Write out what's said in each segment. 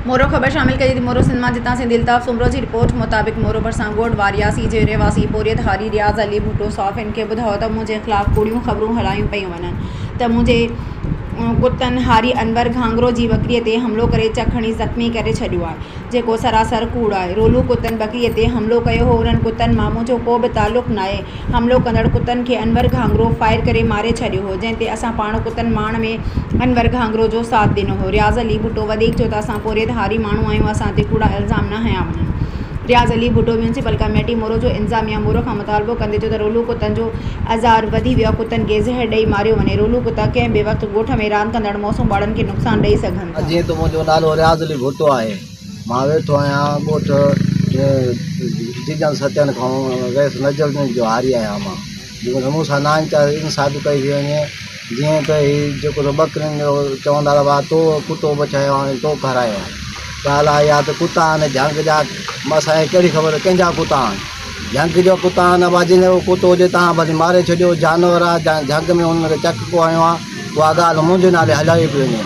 مورو خبر شامل ڪئي ٿي مورو سنڌ مان جتان سنڌي الطاف سومرو جي رپورٽ مطابق مورو ڀرسان ڳوٺ وارياسي جي رهواسي پورهيت هاري رياض علي ڀٽو صحافين کي ٻڌايو ته منهنجي خلاف ڪوڙيون خبرون هلايون پيون وڃن ته منهنجي ڪتن هاري انور گهانگهرو جي ٻڪري تي حملو ڪري چڪ هڻي زخمي ڪري ڇڏيو آهي جيڪو سراسر ڪوڙ آهي رولو ڪتن ٻڪري تي حملو ڪيو هو انهن ڪتن مان منهنجو ڪو به تعلق ناهي حملو ڪندڙ ڪتن کي انور گهانگهرو فائر ڪري ماري ڇڏيو هو، جنهن تي اسان پاڻ ڪتن ماڻ ۾ انور گهانگهرو جو ساٿ ڏنو هو. رياض علي ڀٽو وڌيڪ چيو ته اسان پورهيت هاري ماڻهو آهيون، اسان تي ڪوڙا الزام نه هنيا وڃن. رياض علي ڀٽو ميونسپل ڪميٽي مورو جو انتظاميا مورو کان مطالبو ڪندي چيو ته رولو ڪتن جو آزار وڌي ويو آهي، ڪتن کي زهر ڏئي ماريو وڃي، رولو ڪتا ڪنهن به وقت ڳوٺ ۾ راند ڪندڙ معصوم ٻارڙن کي نقصان ڏئي سگهن ٿا. جيئن ته منهنجو نالو رياض علي ڀٽو آهي. مان ويٺو آهيان ڳوٺ جيجل ستين کان رئيس نجف الدين جو هاري آهيان مان جيڪو مون سان ناانصافي ڪئي ٿي وڃي جيئن ته هي جيڪو سو ٻڪرين جو چوندا رهبا تو ڪتو بڇايو آهي تو کارايو آهي ڳالهه آهي يا ته ڪتا آهن جهنگ جا اسان کي ڪهڙي خبر ڪنهن جا ڪتا آهن جهنگ جا ڪتا آهن ابا جنهن جو ڪتو هجي تان ڀلي ماري ڇڏيو جانور آهي جهنگ ۾ هن کي چڪ ڪو هنيو آهي اها ڳالهه منهنجي نالي هلائي پئي وڃي.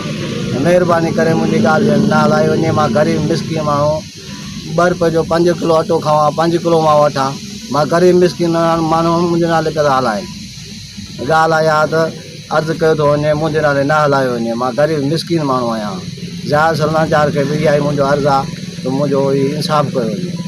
مهرباني ڪري منهنجي ڳالهه نه هلائي وڃي. مان غريب مسڪين ماڻهو ٻه روپئي جو پنج ڪلو اٽو کاوان پنج ڪلو مان وٺان. مان غريب مسڪين ماڻهو منهنجي نالي ڪٿا هلائين. ڳالهه آهي اها ته عرض ڪيو ٿو وڃي منهنجي نالي نه هلايو وڃي. مان غريب مسڪين ماڻهو آهيان. زياد سلمان چار کي به اها ئي منهنجو عرض آهي ته منهنجو انصاف ڪيو وڃي.